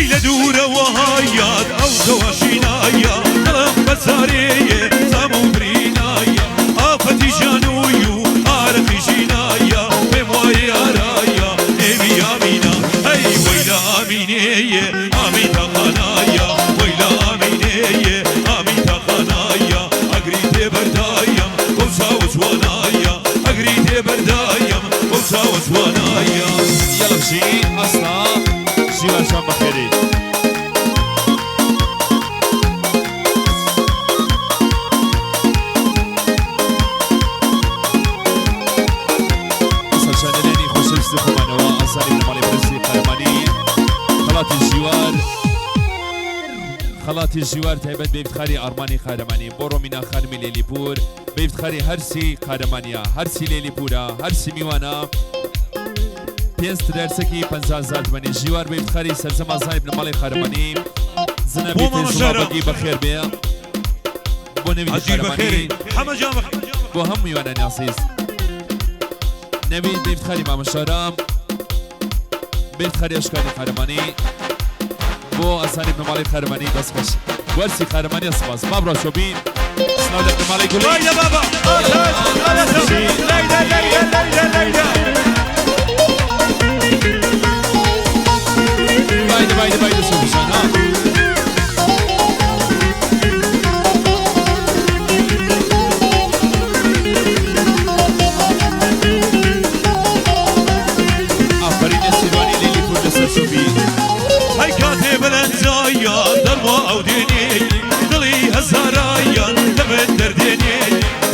هەی لە دوورەوە یاد ئەو تەواشینایە دڵم بەسارێیە زام و برینایە ئافەتی ژانووی و ئارەقی ژینایە پێم وایە یارایە نێوی ئامینە هەی وەیلە ئامینێیە ئامین تاقانایە وەیلە ئامینێیە ئامین تاقانایە ئەگری تێبەردایم بەو چاوە جوانایە ئەگری تێبەردایم بەو چاوە جوانایە. یەڵە بژی ئەستا ژیوار جان بەخێری. سەرچاوە لەلایەنی خۆشەویستی خۆمانەوە ئازانی بنەماڵەی بەڕێزی قارەمانی خەڵاتی ژیوار خەڵاتی ژیوار تایبەت بە ئیفتخاری ئارمانی قارەمانی بۆ ڕۆمینا خانمی لێلیپور بە ئیفتخاری هەرسی قارەمانیە هەرسی لێلیپورە هەرسی میوانە پێنج ترەرسەکی 50,000 تمەنی ژیوار بە ئیفتخاری سەرجەم ئازانی بنەماڵەی قارەمانی زنەبی بۆ مامە فێزوڵا شارە. بەگی بەخێر بێ بۆ نەویدی عەجیب قارەمانی بەخێری حەمە جان بەخێر. بۆ هەموو میوانانی عەزیز نەوید بە ئیفتخاری مامە شارام بە ئیفتخاری ئەشکانی قارەمانی بۆ ئاسانی بنەماڵەی قارەمانی دەست خۆش وەرسی قارەمانی سپاس با بڕۆ شۆبی سڵاو لە بنەماڵەی گوڵی لەیلە بابا ئاتەش ئەلەسە لەیلە لەیلە لەیلە لەیلە بایدە بایدە بایدە شۆبیشان ها ئافەرینە سیروانی لێلی پور لەسەر شۆبی هەی کاتێ بەلەنجایە دەروا ئەو دێنێ دڵی هەزارایە لە من دەردێنێ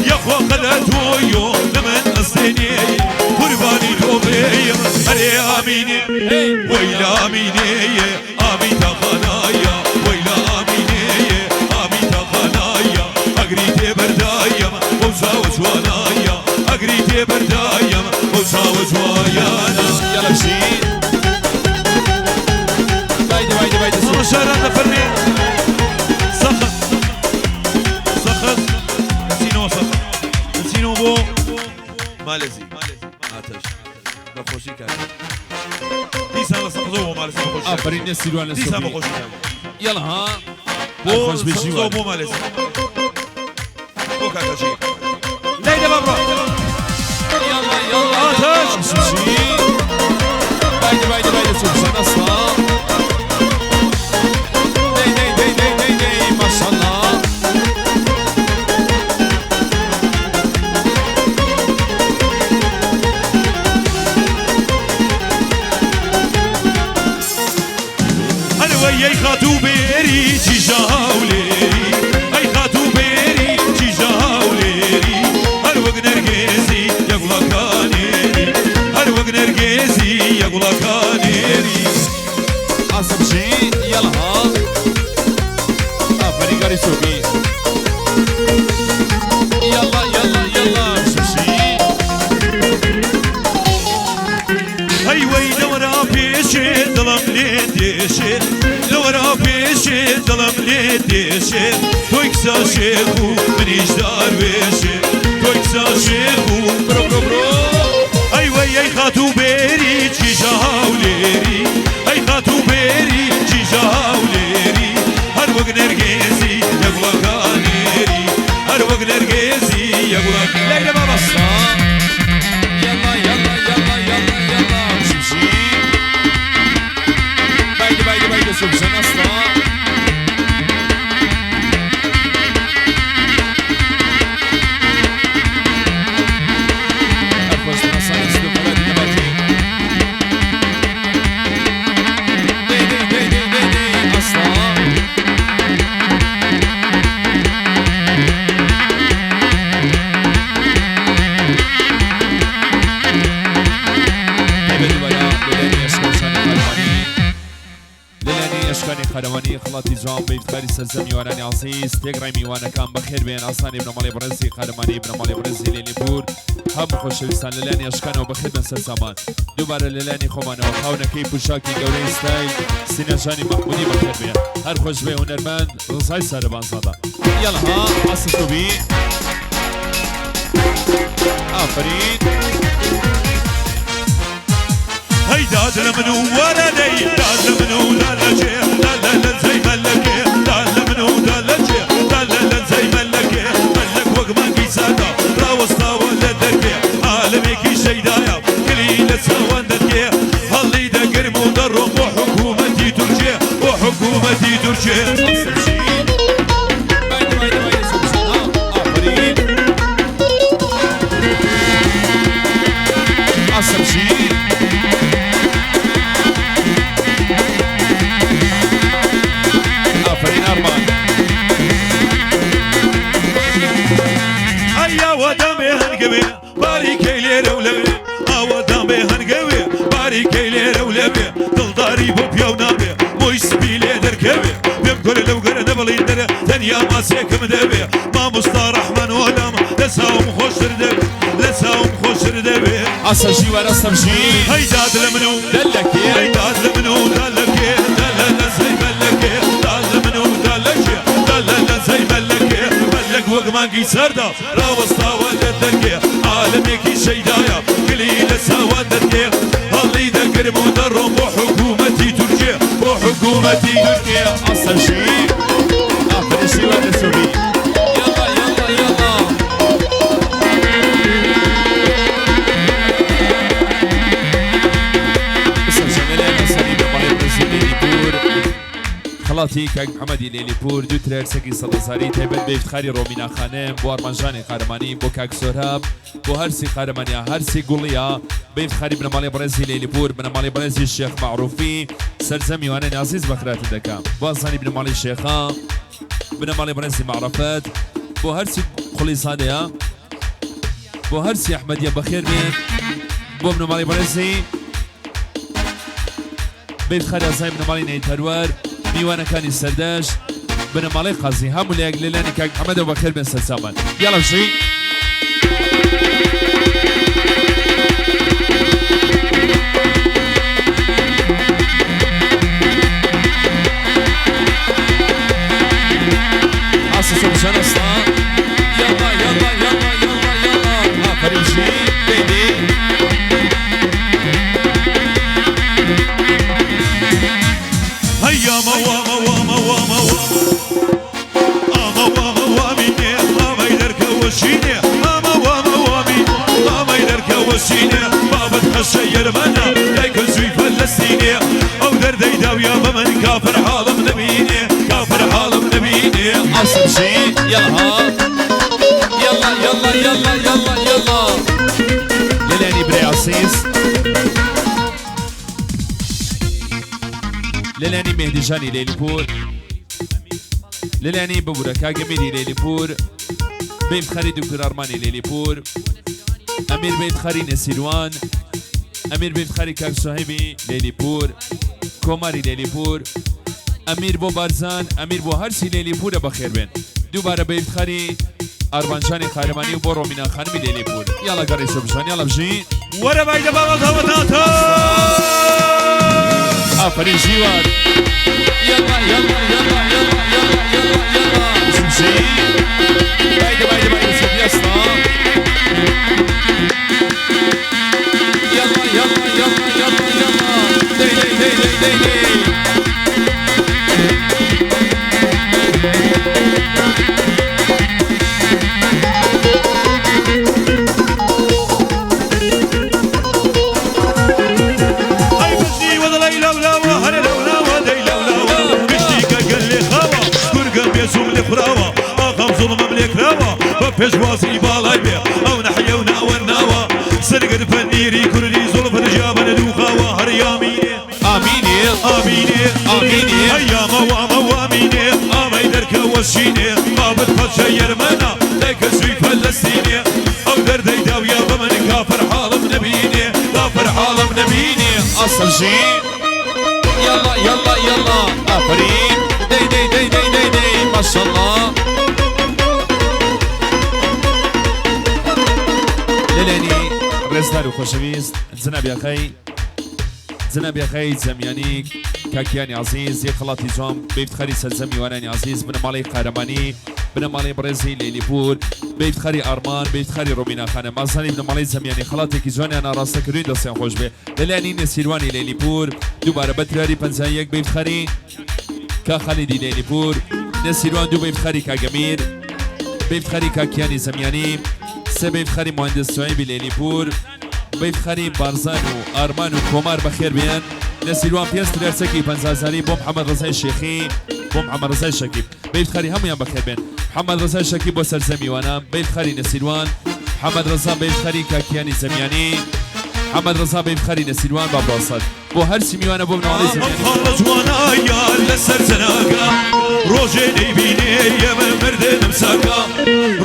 یەخوا قەلە تۆیۆ لە من ئەستێنێ قوربانی تۆ بێیم ئەرێ ئامینێ وەیلە ئامینێیە ئامین تاقانایە وەیلە ئامینێیە ئامین تاقانایە ئەگری تێبەردایم بەو چاوە جوانایە ئەگری تێبەردایم بەو چاوە جوایانە. یاڵە بژی بایدە بایدە بایدە مامە شاران دەفەرمێ سەخت سەخت نچینەوە سەخت نچینەوە بۆ مالزی ئاتەش بەخۆشی کاکە دیسان لە سەقزەوە بۆ مالزی بەخۆشی کاکە. ئافەرینە سیروان لە دیسان شۆبی بەخۆشی کاکە. یاڵە ها بۆ خۆش بێ سەقزەوە ژیوار بۆ مالزی بۆ کاکە ژیر لەیلە بابڕۆ یاڵا یاڵا ئاتەش بژی بایدە بایدە بایدە شۆبیشان ئەستا دەی دەی دەی دەی دەی دەی ماشەڵڵا هەروەی ئەی خاتوو بێری چیژە هاولێری ئەی خاتوو بێری چیژە هاولێری هەر وەک نەرگێزی یەگوڵەکانێری هەر وەک نەرگێزی یەگوڵەکانێری. ئاسە بژی یاڵە ها ئافەرین گەڕی شۆبی یاڵا یاڵا یاڵا بژی هەی وەی لەوەرا پێشێ دڵم لێ دێشێ لەوەرا پێشێ دڵم لێ دێشێ تۆی کسا شێخ و منیش داروێشێ تۆی کسا شێخ و برۆ برۆ برۆ ئەی وەی ئەی خاتوو بێری چیژە هاولێری ئەی خاتوو بێری چیژە هاولێری هەر وەک نەرگێزی یەگوڵەکانێری هەر وەک نەرگێزی یەگوڵەک لەیلە بابا ئەستا یاڵا یاڵا یاڵا یاڵا یاڵا بژی بایدە بایدە بایدە شۆبیشان ئەستا هەر خۆش بن ئەسانی سلو فەلادی نەباتی دەی دەی دەی دەی دەی دەی ئەستا تایبەت دووبارە لەلایەنی ئەشکەوشانی قارەمانی لەلایەنی ئەشکانی قارەمانی خەڵاتی جوان بە ئیفتخاری سەرجەم میوانانی عەزیز تێکڕای میوانەکان بەخێر بێن ئاسانی بنەماڵەی بەڕێزی قارەمانی بنەماڵەی بەڕێزی لێلیپور هەموو خۆشەویستان لەلایەنی ئەشکانەوە بەخێر بێن سەرسامان دووبارە لەلایەنی خۆمانەوە خاونەکەی پوشاکی گەورەی ستایل سینەژانی مەحمودی بەخێر بێن هەر خۆش بێ هونەرمەند ڕزای سارەبانزادە یاڵە ها ئەسڵ توبی ئافەرین هەی داد لە من و وەرە لەی داد لە من و لا لە جێ. تورکیە. ئاوادامێ هەنگەوێ باریکەی لێرە و لەوێ، ئاوادامێ هەنگەوێ باریکەی لێرە و لەوێ، دڵداری بۆ پیاو نابێ مۆی سپی لێ دەرکەوێ، پێم کورە لەو گەرە نەبڵین دەرە تەنیا ماسێکم دەوێ، مامۆستا ڕەحمان وەلام لە چاوم خۆشتر دەوێ، لە چاوم خۆشتر دەوێ. ئاسە ژی وەرە سەبژی. هەی داد لە من و دەلەکێ. هەی داد لە من و دەلەکێ دەلە لە زەی مەلەکێ، داد لە من و دەلەکێ دەلە لە زەی مەلەکێ، مەلەک وەک مانگی سەردا ڕاوەستاوە لە دەرکێ، عالەمێکی شەیدایە گلی لە چاوان دەرکێ، هەڵی دەگرم و دەڕۆم بۆ حکوومەتی تورکیە، بۆ حکوومەتی تورکیە. ئاسە ژی ئافرین ژی وەرە سوبی. یاڵا یاڵا یاڵا. خەڵاتی کاک محەممەدی لێلیپور دوو ترێرسێکی سەدەزاری تایبەت بە ئیفتخاری ڕۆمینا خانم بۆ ئارمانجانی قارەمانی بۆ کاک سۆراب بۆ هەرسی قارەمانیا هەرسی گوڵیە بە ئیفتخاری بنەماڵەی بەڕێزی لێلیپور بنەماڵەی بەڕێزی شێخ مەعروفی سەرجەم میوانانی ئازیز بەخێرهاتن دەکەم بۆ ئازیزانی بنەماڵەی شێخە بنەماڵەی بەڕێزی مەعرەفەت بۆ هەرسی قوڵی زادەیە بۆ هەرسی ئەحمەدیە بەخێر بێن بۆ بنەماڵەی بەڕێزی بەیت خەرازای بنەماڵەی نەیتەروەر میوانەکانی سەردەشت بنەماڵەی قازی هەموو لایەک لەلایەنی کاک محەمەدەوە بەخێر بێن سەرچاومان یاڵا بژی. ئاسە سۆبژان ئەستا یاڵا یاڵا یاڵا یاڵا یاڵا ئافەرین بژی دەی دەی. هەیا مەوا مەوا مەوا مەوا ئامە وامە وامینێ ئامەی دەرکەوەشینێ ئامە وامە وامین ئامەی دەرکەوەشینێ، بابت خەشە یەرمەنە دایکە زووی فەلەستینێ، ئەو دەردەی داویا بە من کافر حاڵم نەبینێ، کافر حاڵم نەبینێ. ئاسە بژی یاڵا ها یاڵا یاڵا یاڵا یاڵا یاڵا. لەلایەنی برای عەزیز لەلایەنی مێهدیجانی لەیلیپور لەلایەنی ببورە کاگەمیری لەیلیپور بەیت خەری دکتۆر ئەرمانی لەیلیپور ئەمیر بەیت خەری نەسیروان ئەمیر بەیت خەری کاک سوهەیبی لەیلیپور کۆماری لەیلیپور ئەمیر بۆ بارزان ئەمیر بۆ هەرسی لەیلیپورە بەخێر بێن دووبارە بەیت خەری ئارمانجانی قارەمانی و بۆ ڕۆمینا خانمی لەیلیپور یاڵا گەڕی سۆبژان یاڵا بژی. وەرە بایدە بابە تاوەتاتە. ئافەرین ژیوار. یاڵا یاڵا یاڵا یاڵا یاڵا یاڵا یاڵا بژی. بایدە بایدە بایدە سۆفی ئەستا. یاڵا یاڵا یاڵا یاڵا یاڵا دەی دەی دەی دەی دەی دەی. ئەی بەزنی وەدڵەی لەولاوە هەرە لەولاوە دەی لەولاوە، گشتی کە گەل لێ خاوە گورگم بێزوم لێ خوراوە، ئاغام زوڵمم لێ کراوە بە پێشوازی باڵای بێ ئەو نەحیە و ناوە ناوە، سەرگر پەنیری کوردی زوڵف رژابە لە دووخاوە، هەر یامینێ ئامینێ ئامینێ ئامینێ. هەیامە وامە وامینێ ئامەی دەرکەوە شینێ، بابت پەرچە یەرمەنە دایکە زووی فەلەستینێ، ئەو دەردەی داویا بە من کافر حاڵم نەبینێ، کافر حاڵم نەبینێ. ئاسە بژی یاڵا یاڵا یاڵا ئافەرین دەی دەی دەی دەی دەی دەی ماشەڵڵا. لەلایەنی ڕێزدار و خۆشەویست جەنابی ئاخای جەنابی ئاخای جەمیانی کاکیانی عەزیز یەک خەڵاتی جوان بە ئیفتخاری سەرجەم میوانانی عەزیز بنەماڵەی قارەمانی بنەماڵەی بەڕێزی لەیلیپور بە ئیفتخاری ئارمان بە ئیفتخاری ڕۆمینا خانم ئازیزانی بنەماڵەی جەمیانی خەڵاتێکی جوانیان ئاڕاستە کردوین دەستیان خۆش بێ لەلایەنی نێچیروانی لەیلیپور دووبارە بە تراری 51 بە ئیفتخاری کا خالیدی لەیلیپور نێچیروان دوو بە ئیفتخاری کاگەمیر بە ئیفتخاری کاکیانی زەمیانی سێ بە ئیفتخاری مهندس سوهەیبی لەیلیپور بە ئیفتخاری بارزان و ئارمان و کۆمار بەخێر بێن. لە سیروان پێنج ترێر چەکی 50 هەزاری بۆ محەممەد ڕزای شێخی بۆ محەممەد ڕزای شەکیب بەیفتخاری هەموویان بەخێر بێن محەممەد ڕزای شەکیب بۆ سەرزەمیوانە بەیفتخاری نەسیروان محەممەد ڕزا بەیفتخاری کاکیانی زەمیانی محەممەد ڕزا بەیفتخاری نەسیروان با بڕۆسەد بۆ هەرچی میوانە بۆ بنەماڵەی ئەم زەمیانی خاڵە جوانایە لەسەر جەناگە ڕۆژێ نەیبینێ یەمە مردنم ساکە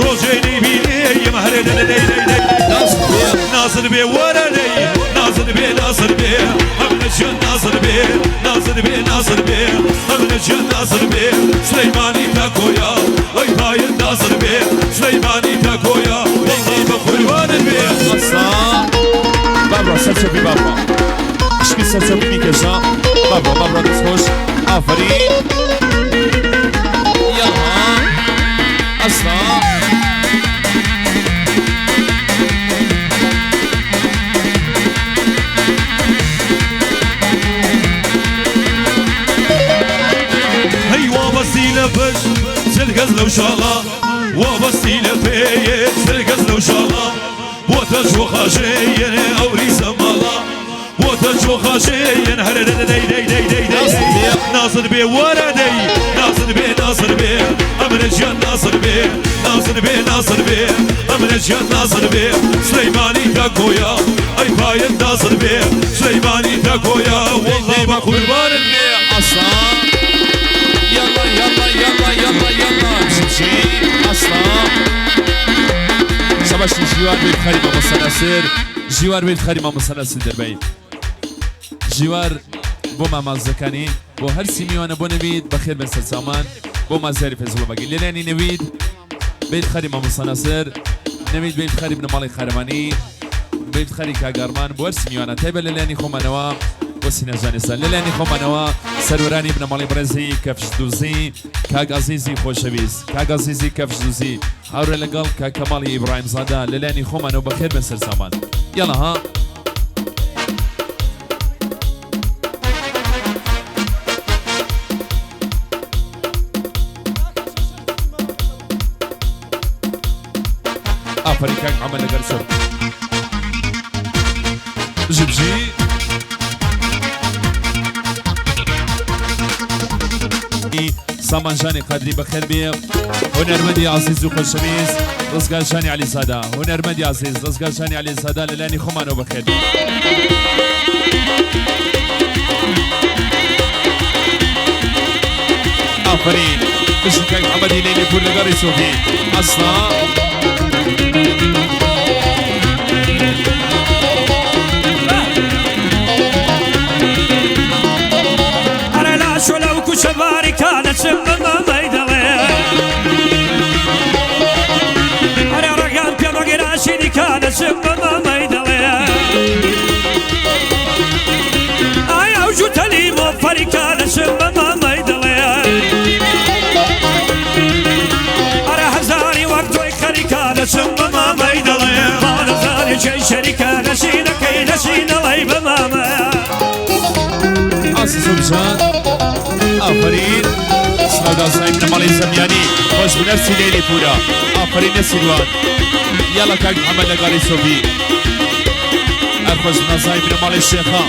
ڕۆژێ نەیبینێ یەمە هەرێ دەی دەی دەی دەی ناز بێ نازل بێ وەرە دەی نازل بێ نازل بێ ئەمنە گیان نازل بێ نازل بێ نازل بێ ئەمنە گیان نازل بێ سلەیمانی تا کۆیا ئەی پایت نازل بێ سلەیمانی تا کۆیا وەڵڵا بە قوربانت بێ ئەسا بابڕۆ سەرچۆپی بابڕۆ عشقی سەرچۆپی میکێشە بابڕۆ بابڕۆ دەست خۆش ئافەرین یاڵا ئەسا هەی وابەستی لە پشت چل گەز لەو شاڵە وابەستی لە پێیە چل گەز لەو شاڵە بۆتە جۆخاژەیەنێ ئەوری زەماڵە بۆتە جۆخاژەیەن هەرە دەی دەی دەی دەی دەی دەی نازل بێ وەرە دەی نازل بێ نازل بێ ئەمنە گیان نازل بێ نازل بێ نازل بێ ئەمنە گیان نازل بێ سلەیمانی تا کۆیا ئەی پایت نازل بێ سلەیمانی تا کۆیا وەڵڵا بە قوربانت بێ ئەسا یاڵا یاڵا یاڵا یاڵا یاڵا بژی ئەسا شەباشی ژیوار بێت خەری مامۆستا ناسر ژیوار بێت خەری مامۆستا ناسر دەربەی ژیوار بۆ مامازەکانی بۆ هەرسی میوانە بۆ نەوید بەخێر بێن سەرچاومان بۆ مازیاری فێزڵە بەگی لێلانی نەوید بیت خەری مامۆستا ناسر نەوید بیت خەری بنەماڵەی قارەمانی بیت خەری کاگارمان بۆ هەرسی میوانە تایبەت لەلایەنی خۆمانەوە بۆ سینەجانێستا لەلایەنی خۆمانەوە سەروەرانی بنەماڵەی بەڕێزی کەفشدوزی کاک عەزیزی خۆشەویست کاک عەزیزی کەفشدوزی هاوڕێ لەگەڵ کاک کەماڵی ئیبراهیم زادە لەلایەنی خۆمانەوە بەخێر بێن سەرچاومان یاڵا ها ئافەرین کاک محەممەد لەگەر سەر بژی بژی سامان جانی قادری بەخێر بێ هونەرمەندی عەزیز و خۆشەویست ڕزگار جانی عەلیزادە هونەرمەندی عەزیز ڕزگار جانی عەلیزادە لەلایەنی خۆمانەوە بەخێر بێ. ئافەرین بژی کاک محەممەدی لەیلی پوور لەگەڕی سۆفی ئەسڵا ئەرێ لاشۆ لەو کوچە باریکا دەچم بە مامەی دەڵێ ئەرێ ڕێگام پێ مەگراشی دیکا دەچم بە مامەی دەڵێ ئای ئەو جووتەلی بۆ فەریکا دەچم بە مامەی دەڵێ ئەرێ هەزاری وەک تۆی خەریکا دەچم بە مامەی دەڵێ مانەزانی چێ شەریکە نەشینەکەی نەشینەڵەی بە مامەیە ئاسی سۆبژان ئافەرین سڵاو دازنای بنەماڵەی زەمیانی خۆش بنەرسی لەیلی پوورە ئافەرین نەسیروان یاڵا کاک محەممەد لەگەڵی سۆفی هەر خۆش بنازای بنەماڵەی شێخە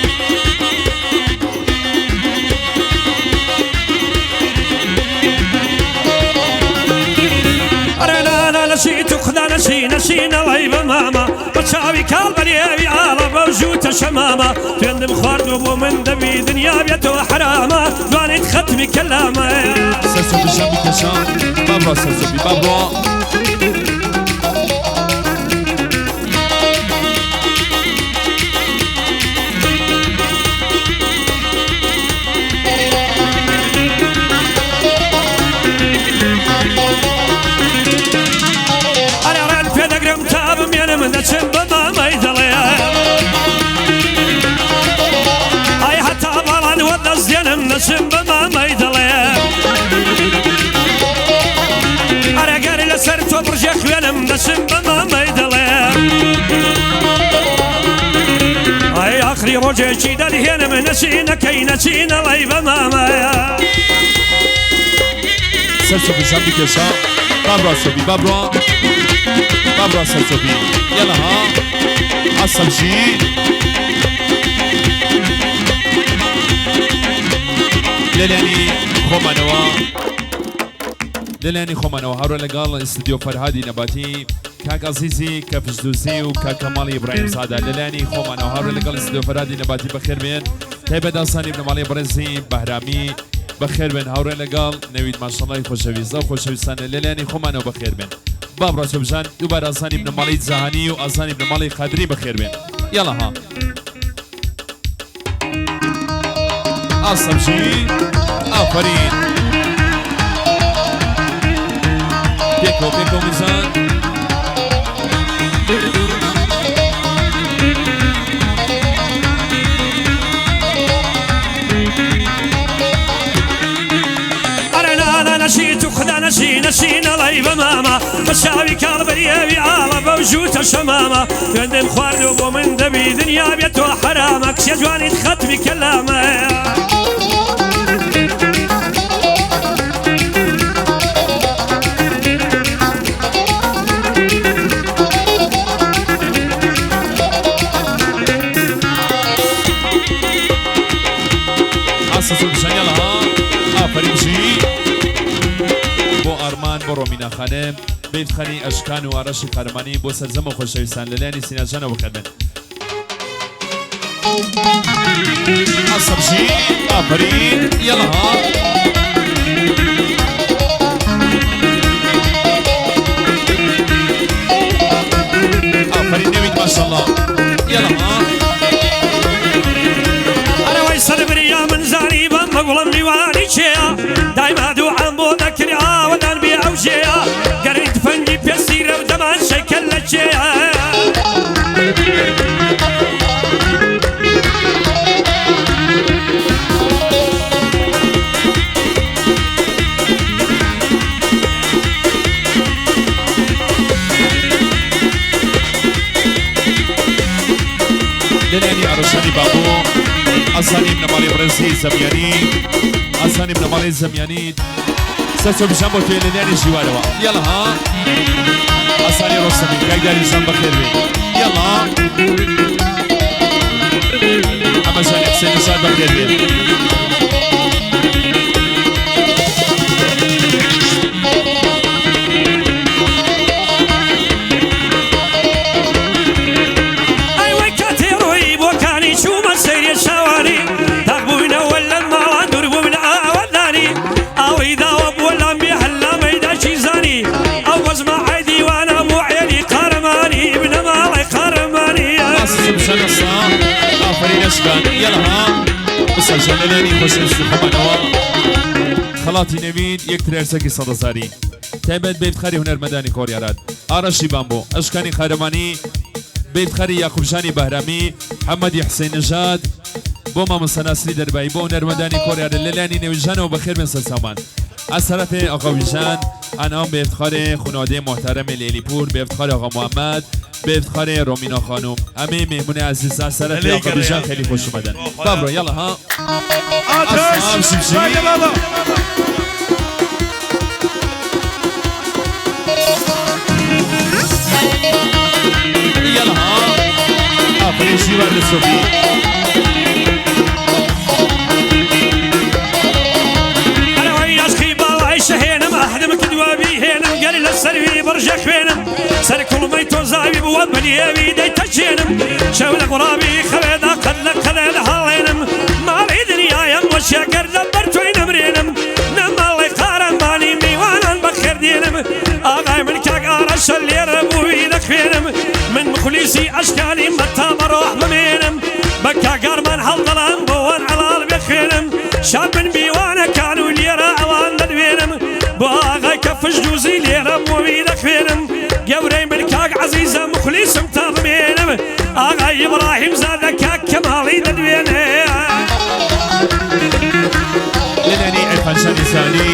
ئەرێ لالا نەشی تو خدا نەشی نەشینەڵەی بە مامە بە چاوی کاڵ بەرێوی ئاڵە بەو ژووتە شەمامە توێندم خواردوە بۆ من دەبی دنیا بێتەوە حرامە جوانیت خەتمی کەلامە سەرسۆفی ژان بکێشە بابڕۆ سەرسۆفی بابڕۆ ئەرێ ڕێن پێدەگرم تا بمێنم دەچم بە مامەی دەڵێ ئای هەتا باڵان وە دەستێنم دەچم بە مامەی دەڵێ ئەرەگەر لەسەر تۆ بڕژێ خوێنم دەچم بە مامەی دەڵێ ئای ئاخری ڕۆژێکی دەرهێنم نەچینەکەی نەچینەڵەی بە مامەیە سەرسۆفی ژان بکێشە بابڕۆ سۆفی بابڕۆ بابڕۆ سەرسۆفی یاڵا ها ئەسەبژی لەلایەنی خۆمانەوە لەلایەنی خۆمانەوە هاوڕێ لەگەڵ ئستدیۆ فەرهادی نەباتی کاک ئەزیزی کەفشدوزی و کاک کەماڵی ئیبراهیم زادە لەلایەنی خۆمانەوە هاوڕێ لەگەڵ ئستدیۆ فەرهادی نەباتی بەخێر بێن تایبەت ئاسانی بنەماڵەی بەڕێزی بەهرامی بەخێر بێن هاوڕێ لەگەڵ نەوید ماشەڵای خۆشەویست ئەو خۆشەویستانە لەلایەنی خۆمانەوە بەخێر بێن با بڕۆ بژان دووبارە ئاسانی بنەماڵەی جەهانی و ئاسانی بنەماڵەی قادری بەخێر بێن یاڵا ها ئاسەبژی ئافەرین پێکەوە پێکەوە میزان نەشیت و خدا نەشی نەشی نەڵی بە مامە بە چاوی کاڵ بەریاوی ئاڵە بەو ژووتە شەمامە خوێندم خواردو بۆ من دەبی دنیا بێت تۆ حەرامە کچێ جوانیت خەتمی کەلامە. بۆ ئارمان بۆ ڕۆمینا خانم بەیفتخانی ئەشکان و ئارەشی قارەمانی بۆ سەرجەم و خۆشەویستان لەلایەنی سیناجانەوە بەخێربێن. ئاسەبژی ئافەرین یەڵا ها. ئافەرین نەوید ماشەڵڵا یەڵا ها. ئەرەوەی سەربریا من زانی بەم بەگوڵم میوانی چێە دایما دوعام بۆ دەکرێ ئاوەدان بێ ئەو جێیە گەرەی تفەنگی پێسیرە و دەمان شەکەل لە چێیە. لەلایەنی ئارەشانی بابۆ ئاسانی بنەماڵەی بەڕێزی زەمیانی ئاسانی بنەماڵەی زەمیانی سەرچۆ بژان بۆ توێ لەلایەنی ژیوارەوە یاڵا ها ئاسانی ڕۆستەمی کاک داریشان بەخێر بێ یاڵا ئەمەژانی حسێن نەژاد بەخێر بێ. ئەی وەی کاتێ ڕۆیی بۆکانی چوومە سەیرێ شاوانی تاق بووینەوە لە ماڵان دوور بووم لە ئاوەدانی ئاوی داوە بووە لام بێ هەلامەی داکی زانی ئەو بەزمە عەی دیوانە بۆ عێلی قارەمانی بنەماڵەی قارەمانی. ئاسس بشەن ئەسا ئافەرین ئەشکان یەڵا ها بسەرژەن لەلایەنی خۆشەویستی خۆمانەوە خەڵاتی نەوید یەک ترێرسەکی سەد هەزاری تایبەت بە ئیفتخاری هونەرمەندانی کۆریارات ئارەشی بامبۆ ئەشکانی قارەمانی بە ئیفتخاری یاقوبژانی بەهرامی حەمەدی حسین نژاد بۆ مامۆستا ناسری دەربایی بۆ هونەرمەندانی کۆریارە لەلایەنی نەویژانەوە بەخێر بێن سەرچاومان از طرف آقا ویژان انعام به افتخار خانواده محترم لیلی پور به افتخار آقا محمد به افتخار رومینا خانم همه مهمون عزیز از طرف آقا ویژان خیلی خوش اومدن بابرو یالا ها آتش بابا. یالا ها آفرین شیوار لسوبی. سەروی بڕژە خوێنم سەر کوڵمەی تۆزاوی بووە بەلیێوی دەیتەچێنم شەو لە غوڵامی خەوێدا قەد لە قەدێ لە هاڵێنم ماڵی دنیایم وەشێکرد لە بەر تۆی نەمرێنم نە ماڵی قارەمانی میوانان بەخێردێنم ئاغای من کاک ئارەشە لێرە بووی دەخوێنم من مخلیسی ئەشکانی مەتا بە ڕۆح بمێنم بە کاگارمان هەڵدەڵام بۆوان عەڵاڵ بخوێنم شاد من بیوانەکان و لێرە ئەوان دەدوێنم بۆ ئاغای کەفش دووزی لێرە بۆوی دەخوێنم گەورەی من کاک عەزیزە مخلیسم تا بمێنم ئاغای ئیبراهیم زادە کاک کەماڵی دەدوێنێ. لەلایەنی عیرفان شانی زانی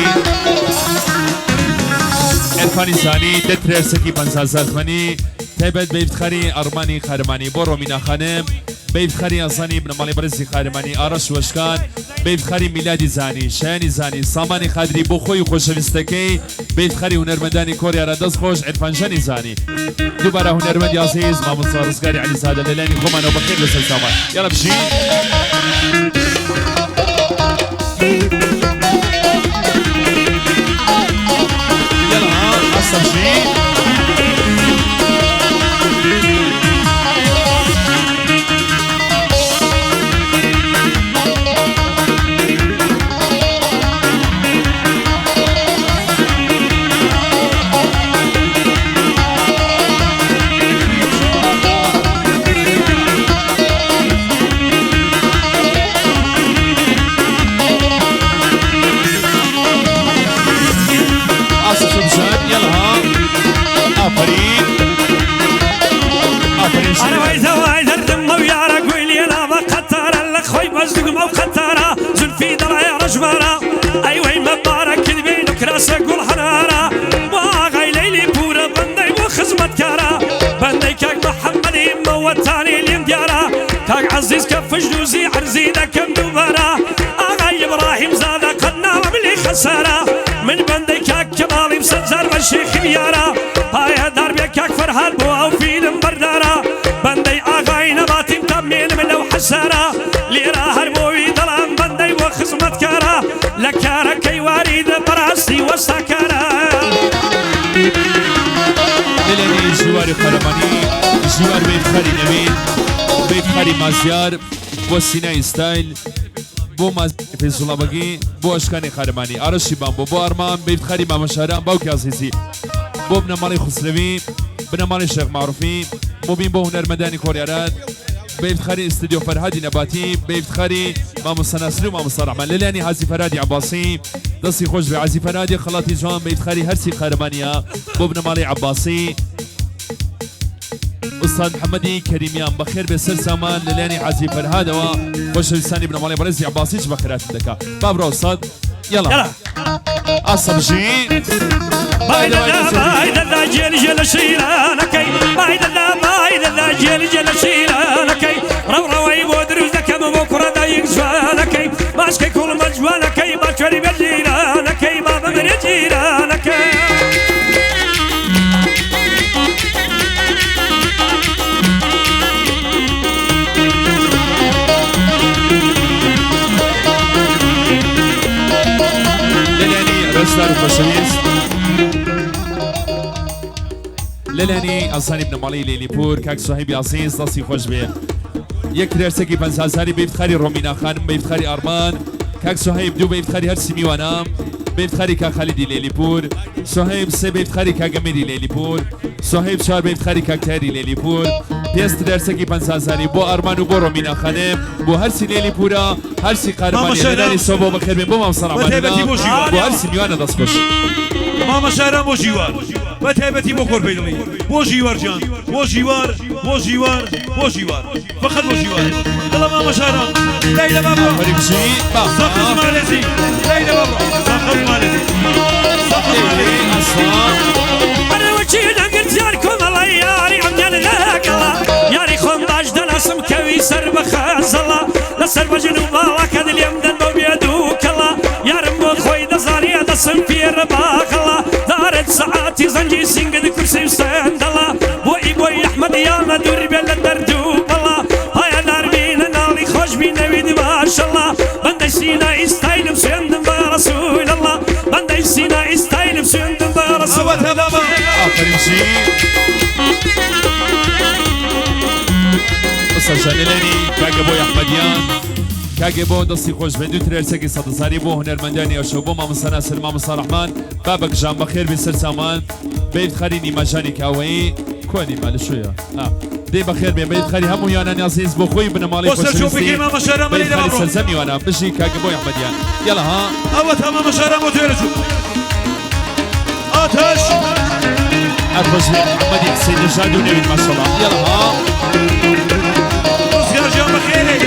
عیرفانی زانی دە ترێرسەکی 50,000 تمەنی تایبەت بە ئیفتخاری ئەرمانی قارەمانی بۆ ڕۆمینا خانم بە ئیفتخاری ئازانی بنەماڵەی بەڕێزی قارەمانی ئارەش وەشکان بە ئیفتخاری میلادی زانی شایانی زانی سامانی قادری بۆ خۆی و خۆشەویستەکەی بە ئیفتخاری هونەرمەندانی کۆریارە دەست خۆش عیرفان ژەنی زانی دووبارە هونەرمەندی ئازیز مامۆستا ڕزگاری عەلیزادە لەلایەنی خۆمانەوە بەخێر لەسەر سامان یاڵا بژین. سوبژان يلا ها ئافەرین ئافەرین ئەرە وەی دەوای دەردم ئەو یارە گوێی لێ نابە قەتارە لە خۆی مەزدوگم ئەو قەتارە زولفی دەڵێ ڕەشمارە ئەی وەی مەبارە کردبێ نوکراسە گوڵ هەنارە بۆ ئاغای لەیلی پورە بەندەی بۆ خزمەتکارە بەندەی کاک محەممەدی مەوەتانی لێم دیارە کاک عەزیز کە فشدوزی عەرزی دەکەم دووبارە ئاغای ئیبراهیم زادە قەت ناڵم لێ خەسارە من بەندەی کاک کەماڵیم سەد جار بە شێخیم یارە پایەدار بێ کاک فەرهاد بۆ ئەو فیلم بەردارە بەندەی ئاغای نەباتیم تا بمێنم لەو حەسارە لێرە هەر بۆوی دەڵام بەندەی بۆ خزمەتکارە لە کارەکەی واریدە بەڕاستی وەستاکارە. لەلێنی ژیواری قەرەمانی ژیوار بەیفخاری نەوین بەیفخاری مازیار بۆ سینای ستایل بۆ فەیزوڵا بەگی بۆ ئەشکانی قارەمانی ئارەشی بامبۆ بۆ ئارمان بەیفخاری مامە شاران باوکی ئازیزی بۆ بنەماڵەی خوسرەوی بنەماڵەی شێخ مەعروفی موبین بۆ هونەرمەندانی کۆریاران بە ئیفتخاری ئستدیۆ فەرهادی نەباتی بە ئیفتخاری مامۆستا ناسری و مامۆستا ڕەحمان لەلایەنی حاجی فەرهادی عەباسی دەستی خۆش بێ حاجی فەرهادی خەڵاتی جوان بە ئیفتخاری هەرچی قارەمانیە بۆ بنەماڵەی عەباسی ئوستاد محەممەدی کەریمیان بەخێر بێ سەر سامان لەلایەنی حاجی فەرهادەوە خۆشەویستانی بنەماڵەی بەڕێزی عەباسیش بەخێرهاتن دەکا با بڕۆ ئوستاد یەڵا یەڵا ئاسە بژی بای دەدا بای دەدا جێل جێلە شیرانەکەی بای دەدا بای دەدا جێل جێلە شیرانەکەی ڕەوڕەوەی بۆ دروست دەکەم بۆ کوڕە دایک جوانەکەی ماسکەی کوڵمە جوانەکەی با کوێری بێ جیرانەکەی با بمرێ جیرانەکەی. لەلایەنی ڕێزدار و خۆشەویست لەلایەنی ئازانی بنەماڵەی لەیلیپور کاک سوهەیبی ئازیز دەستی خۆش بێ یەک ترێرسێکی 50 هەزاری بە ئیفتخاری ڕۆمینا خانم بە ئیفتخاری ئارمان کاک سوهەیب دوو بە ئیفتخاری هەرسی میوانام بە ئیفتخاری کاک خالیدی لەیلیپور سوهەیب سێ بە ئیفتخاری کاک ئەمیری لەیلیپور سوهەیب چوار بە ئیفتخاری کاک تاهیری لەیلیپور پێنج ترێرسێکی 50 هەزاری بۆ ئارمان و بۆ ڕۆمینا خانم بۆ هەرسی لەیلیپورە هەرسی مامە قارەمانی شارام لەلایەنی سۆبۆ بەخێر بێن بۆ مامۆستا بە تایبەتی ڕەحمانینا بۆ ژیوار بۆ هەرسی میوانە دەست خۆش. مامە شارام بۆ ژیوار بە تایبەتی بۆ کۆرپەی دڵی بۆ ژیوار جان بۆ ژیوار بۆ ژیوار بۆ ژیوار فقط بۆ ژیوار دڵە مامە شارام لای لە بابڕۆ ئافەرین بژی با سەقز مالێزی لای لە بابڕۆ سەقز مالێزی سەقز ئێ مالێزی ئەسڵا ئەرەوەچی دەگرت یار کۆمەڵە یاری ئەمنیان لەگەڵا یاری خۆم باش دەناسم کەوی سەر بە خەزەڵا لەسەر بەژن و باڵاکە دلێم دەن بەو بێدووکەڵا یارم بۆ خۆی دەزانێ دەسم پێرە باخەڵا دارت سەعاتی زەنگی سینگت کورسی و سەندەڵا بۆ ئی بۆی ئەحمەد یامە دوور بێ لە دەرد و بەڵا پایەدار بینە ناڵی خۆش بینەوید ماشەڵا بەندەی سینا ئیستایلم سوێندم بە ڕەسوول الله بەندەی سینا ئیستایلم سوێندم بە ڕەسوول ئەوەتە بابا ئافەرین بژی ئوستا جان لەلایەنی کاکە بۆی ئەحمەدیان کاکە بۆ دەستی خۆش بێ دوو ترێرسێکی سەد هەزاری بۆ هونەرمەندانی ئەوشەو بۆ مامۆستا ناسر مامۆستا ڕەحمان بابەک ژان بەخێر بێ سەر سامان بە ئیفتخاری نیماژانی کاوەیی کوا نیما لە شوێیە ئا دەی بەخێر بێ بە ئیفتخاری هەموو میوانانی ئازیز بۆ خۆی بنەماڵەی بۆ سەر خۆشەویستی چۆپەکەی مامە شارام بە لای لە ئیفتخاری بابڕۆ سەرجەم میوانان بژی کاکە بۆی ئەحمەدیان یەڵا ها ئەوەتە مامە شارام بۆ توێرە چوو ئاتەش هەر خۆش بێ محەممەدی حسین نژاد و نەوید ماشەڵا یەڵا ها ڕزگار ژیان بەخێرێ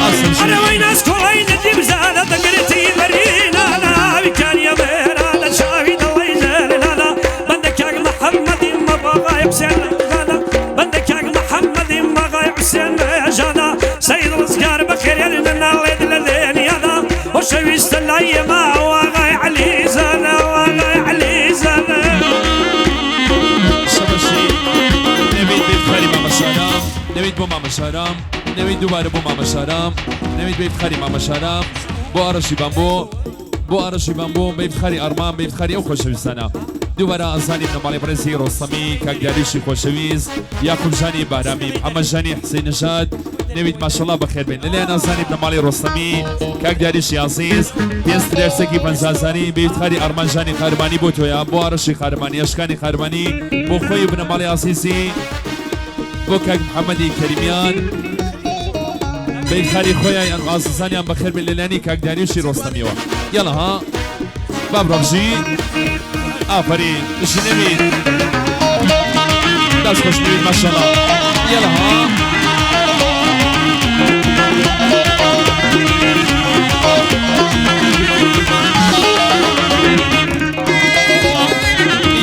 ئاسم ژی ئەرەوەی ناس کوڕەی نەجیب زادە دەگرێتی بەرینە ناوی کانیە مێرا لە چاوی دڵی ژێرنادا بەندە کاک محەممەدی مەباغای حوسێن زادە بەندە کاک محەممەدی مەغای حوسێن ژادا سەید ڕزگار بەخێرێن ناڵێت لە دنیادا خۆشەویستە لای ئێمە واغای عەلی زادە واغای عەلی زادە. شەبەشی نەوید بە ئیفتخاری مامە شارام نەوید بۆ مامە شارام نەوید دووبارە بۆ مامە شارام نەوید بە ئیفتخاری مامە شارام بۆ ئارەشی بامبۆ بۆ ئارەشی بامبۆ بە ئیفتخاری ئارمان بە ئیفتخاری ئەو خۆشەویستانە دووبارە ئازانی بنەماڵەی بەڕێزی ڕۆستەمی کاک داریوشی خۆشەویست یاقوب ژانی بارami محەممەد ژانی حسین نژاد نەوید ماشەڵا بەخێر بێن لەلایەن ئازانی بنەماڵەی ڕۆستەمی کاک داریوشی ئازیز پێنج ترێرسێکی 50 هەزاری بە ئیفتخاری ئارمان ژانی قارەمانی بۆ تۆیە بۆ ئارەشی قارەمانی ئەشکانی قارەمانی بۆ خۆی بنەماڵەی ئازیزی بۆ کاک محەممەدی کەریمیان بە ئیفتخاری خۆیان ئازیزانیان بەخێر بێن لەلایەنی کاک داریوشی ڕۆستەمیەوە. یاڵا ها باب ڕەبژی ئافەرین بژی نەوید دەست خۆش نەوید ماشەڵڵا یاڵا ها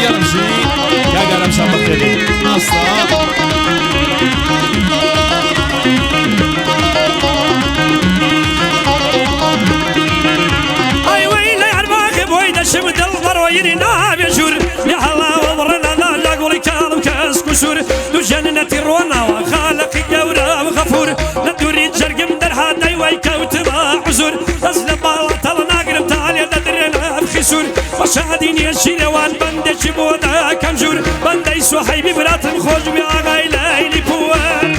یاڵا بژی کاک ئارام شان بەخێر بێن ئاستا ئای وەی لە یارباخ بۆی دەشم دڵ بەڕۆینی نابێ ژوور لە هەڵاوە وڕە لە لە گوڵی کاڵ و کەسک و سوور دوو جەننەتی ڕۆناوە خالقی گەورە و غەفوور لە دووری جەرگم دەرهات دەی وەی کەوتمە حوزوور دەست لە باڵا تەڵ ناگرم تا لێ دەدرێن ئەفخی سوور بە شادی نێچیرەوان بەندێکی بۆ دەکەم ژوور بەندەی سوحەیبی براتم خۆش بێ ئاغای لەیلی پوور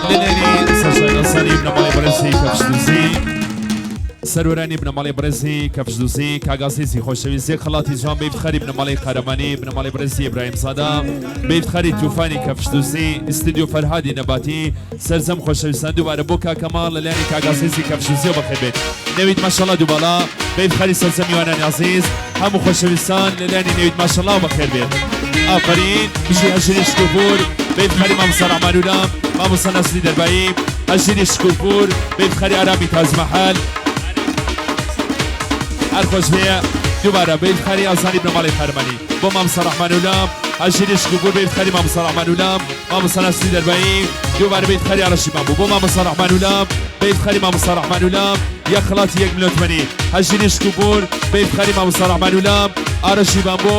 لەلایەنی سەرشاناسانی بنەماڵەی بەڕێزی کەفشدوزی سەروەرانی بنەماڵەی بەڕێزی کەفشدوزی کاک ئازیزی خۆشەویست یەک خەڵاتی جوان بە ئیفتخاری بنەماڵەی قارەمانی بنەماڵەی بەڕێزی ئیبراهیم زادە بە ئیفتخاری توفانی کەفشدوزی ئیستدیۆ فەرهادی نەباتی سەرجەم خۆشەویستان دووبارە بۆ کاک کەماڵ لەلایەنی کاک ئازیزی کەفشدوزیەوە بەخێر بێت نەوید ماشەڵا دووباڵا بە ئیفتخاری سەرجەم میوانانی ئازیز هەموو خۆشەویستان لەلایەنی نەوید ماشەڵا بەخێر بێت ئافەرین بژی هەژیری شکوپور بە ئیفتخاری مامۆستا ڕەحمانولام مامۆستا ناسری دەربایی هەژیری شکوپور بە ئیفتخاری ئارامی تاج مەحەل هەر خۆش بێ دووبارە بە ئیفتخاری ئازانی بنەماڵەی قارەمانی بۆ مامۆستا ڕەحمانولام هەژیری شکوپور بە ئیفتخاری مامۆستا ڕەحمانولام مامۆستا ناسری دەربایی دووبارە بە ئیفتخاری ئارەشی بامبوو بۆ مامۆستا ڕەحمانولام بە ئیفتخاری مامۆستا ڕەحمانولام یەک خەڵاتی یەک ملیۆن تمەنی هەژیری شکوپور بە ئیفتخاری مامۆستا ڕەحمانولام ئارەشی بامبۆ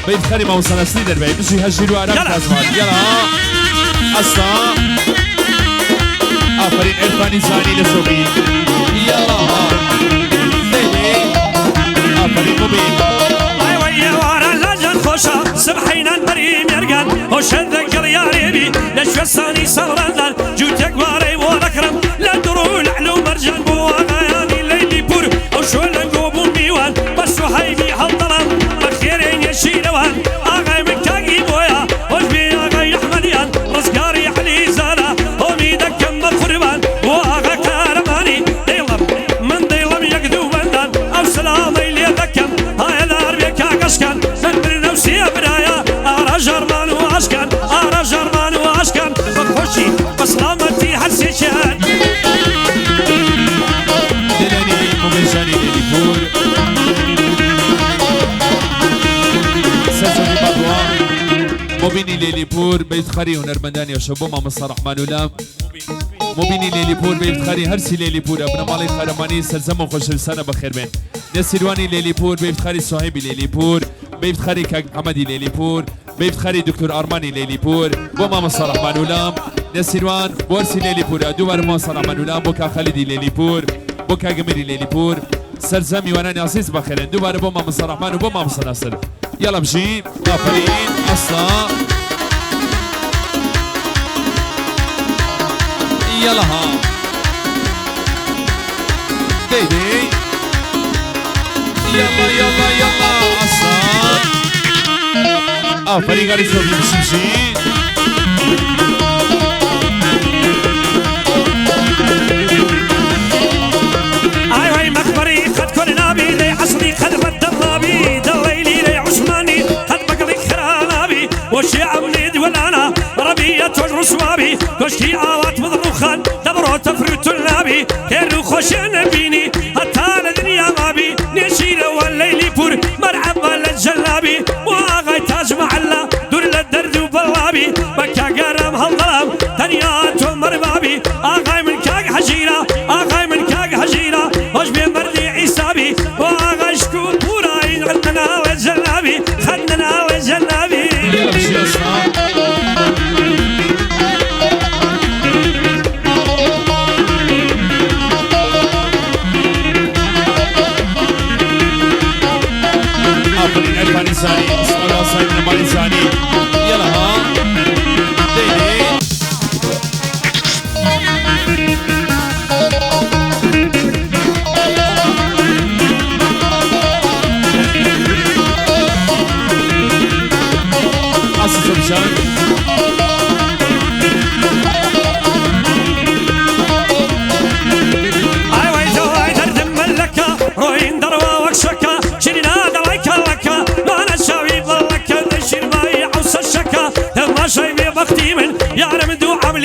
بە ئیفتخاری مامۆستا ناسری دەربایی بژی هەژیر و ئارام کازمان یەڵا ئەستا ئافەرین عیرفانی زانی لە سۆبی یەڵا دەی ئافەرین مبین خۆشە سبحینان بەری مێرگان هۆشە دەگەڵ یارێبی لە شوێستانی ساڵاندان جووتێک وارەی بۆ دەکڕم لە دڕ و لەعل و مەرجان بۆ ئاغایانی لەیلی پوور ئەو شۆلەنگۆ بوو میوان بە سوحەیبی هەڵدەڵام بە خێرێ نێچیرەوان ئاغای من کاکی بۆیە خۆش بێ ئاغای ئەحمەدیان ڕزگاری عەلی زانا هۆمی دەکەم بە قوربان بۆ ئاغا قارەمانی دەیڵم من دەیڵم یەک دوو بەندان ئەو سەلامەی لێ دەکەم پایەدار بێ کاکەشکان من برنە و سێ برایە ئارا ژارمان و ئاشکان ئارا ژارمان و ئاشکان بە خۆشی بە سڵامەتی هەر سێکیان. لەلایەنی مۆبێژانی لێلیپور سەرجەمی بابوە مۆبینی لێلیپور بە ئیفتخاری هونەرمەندانی ئەوشەو بۆ مامۆستا ڕەحمانولە مۆبینی لێلیپور بە ئیفتخاری هەرسی لێلیپورە بنەماڵەی قارەمانی سەرجەم و خۆشەویستانە بەخێربێن نێچیروانی لێلیپور بە ئیفتخاری سوهەیبی لێلیپور بە ئیفتخاری کاک محەمەدی لێلیپور بە ئیفتخاری دکتۆر ئارمانی لەیلیپور بۆ مامۆستا ڕەحمانولام نەسیروان بۆرسی لەیلیپورە دووبارە مامۆستا ڕەحمانولام بۆ کاک خالیدی لەیلیپور بۆ کاک ئەمیری لەیلیپور سەرجەم میوانانی ئازیز بەخێرێن دووبارە بۆ مامۆستا ڕەحمان و بۆ مامۆستا ناسر یاڵا بژین ئافەرین ئەستا یاڵا ها دەی دەی یاڵا یاڵا یاڵا ئەستا ئافەرین گەڕی سۆفی بشمشی. ئای وای مەخبەری قەت کۆن نابی دەی عەسڵی قەت ڕەت نابی دەڵێی لیرەی عوسمانی قەت بەگڵی خرا نابی بۆ شیعەم لێت وەلانا ڕەبیە تۆش ڕسوابی کۆشکی ئاوات بڵ ڕوخان دەبڕۆ تەفروتول نابی خێر و خۆشیان نەبینی هەتا لە دنیا مابی نێچیرەوە لەیلی پور مەرحەبا لە جەلابی بۆ ئاغای تاج مەحەلە دوور لە دەرد و بەڵابی بە کاک ئارام هەڵدەڵام تەنیا تۆ مەربابی ئاغای من کاک حەژیرە ئاغای من کاک حەژیرە خۆش بێ مەردی عیسابی بۆ ئاغای شکوو پورای خەندناوە جەنابی خەندناوە جەنابی. یاڵا بژی ئەستا. ئافەرین عیرفانی زانی سڵاو لە ئاسانی بنەماڵەی زانی یاڵا ها دەی دەی. ئاسی سۆفی جان.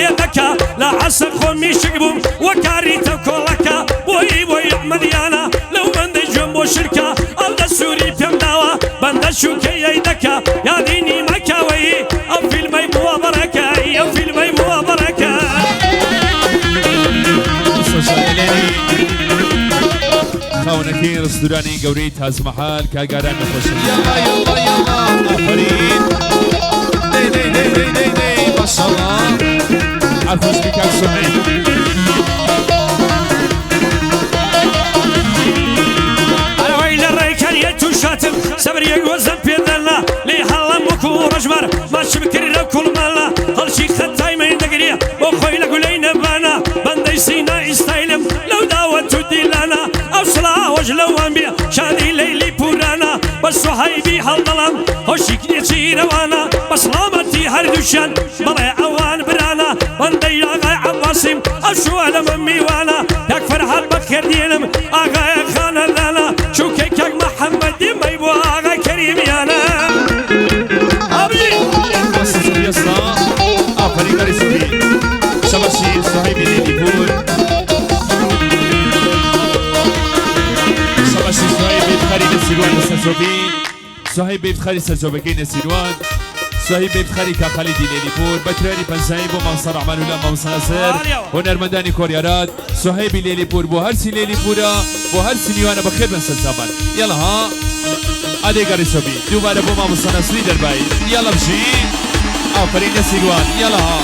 لێ دەکا لە عەسر خۆم میشک بووم وە کاری تەکۆڵەکە بۆی بۆی ئەحمەدیانە لەو بەندەی گوێم بۆ شرکە ئەو دەسووری پێم داوە بەندە شوکەیەی دەکا یادی نیمەکەوەی ئەو فیلمەی بووە بەڕەکە ئەو فیلمەی بووە بەڕەکە. خاوەنەکەی ڕستورانی گەورەی تاج مەحال کاک ئارامی خۆشەویست. یەڵا یەڵا یەڵا ئافەرین. دەی دەی دەی دەی دەی دەی ماشەڵا. هەر خۆش بی کاک سوهەیب. ئەوەی لە ڕێکەریە تووشاتم سەبر یەک وەزم پێ دەلا لێ هەڵم وەکو ڕەشبار ماچم کرد لە کوڵمالا هەڵشی خەتای من دەگرێ بۆ خۆی لە گولەی نەبانا بەندەی سینا ئیستایلم لەو داوەت و دیلانا ئەو سڵاوەش لەوان بێ شادی لەیلی پورانا بە سوهەیبی هەڵدەڵام هۆشی نێچیرەوانە بە سڵامەتی هەردووکیان بەڵێ ئەوان برانا بەندەی ئاغای عەباسیم ئەو شوە لە من میوانە کاک فەرهاد بەخێردێنم ئاغای خانەدانە چونکەی کاک محەممەدی مەی بۆ ئاغای کەریمیانە ئابجی. ئافەرین بەری سوهی شەبەشی سوهەیبی لیلیپور شەبەشی سوهەیبی بخەری نەسیروان لەسەر زۆبی سوهەیب بە ئیفتخاری سەرجۆبەکەی نەسیروان سوهەیب بە ئیفتخاری کاک خالیدی لێلیپور بە ترێنی پەنجایی بۆ مامۆستا ڕەحمانولا مامۆستا ناسر هونەرمەندانی کۆریارات سوهەیبی لێلیپور بۆ هەرچی لێلیپورە بۆ هەرچی میوانە بەخێر بن سەرچاوان یەڵا ها ئەدەی گەڕی سۆبی دووبارە بۆ مامۆستا ناسری دەربایی یەڵا بژی ئافەرین نەسیروان یەڵا ها.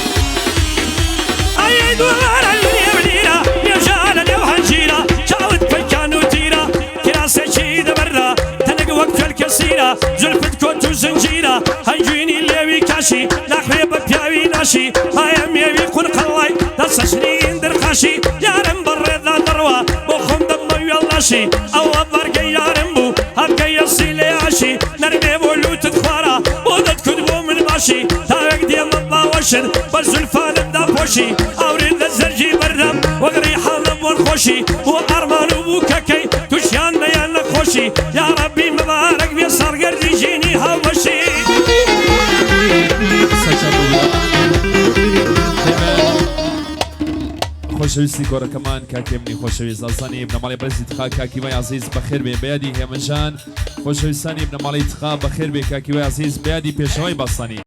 ئەی دووبارە لێو لیرە نێژانە لێو هەنجیرە چاوت پەیکان و تیرە کراسێکی دەبەردا تەنک وەک توێلکە سیرە زولفت کۆت و زنجیرە هەنگوینی لێوی کاشی ناخوێ بە پیاوی ناشی مایە مێوی قون قەڵای دەسەشنی ئیندرقاشی یارم بەڕێدا دەڕوا بۆ خۆم دەممە وێڵاشی ئەوە بارگەی یارم بوو هەرگەی ئەسی لێ ئاشی نەرمێ بۆ لوتت خوارە بۆ دەتکوت بۆ من باشی تاوێک دێمە باوەشت بە زولفانت داپۆشی ئاورێ لە زەرگی بەردەم وەک ڕیحانە بۆن خۆشی بۆ ئارمان و بووکەکەی تووشیان نەیان نەخۆشی یاڕەبی مبارەک بێ ساڵگەردی ژینی هاوبەشی. خۆشەویستی کۆڕەکەمان کاک هێمنی خۆشەویست ئازانی بنەماڵەی بەرزی تخا کاک هیوای عەزیز بەخێر بێ بەیادی هێمنجان خۆشەویستانی بنەماڵەی تخا بەخێر بێ کاک هیوای عەزیز بەیادی پێشەوای باستانی.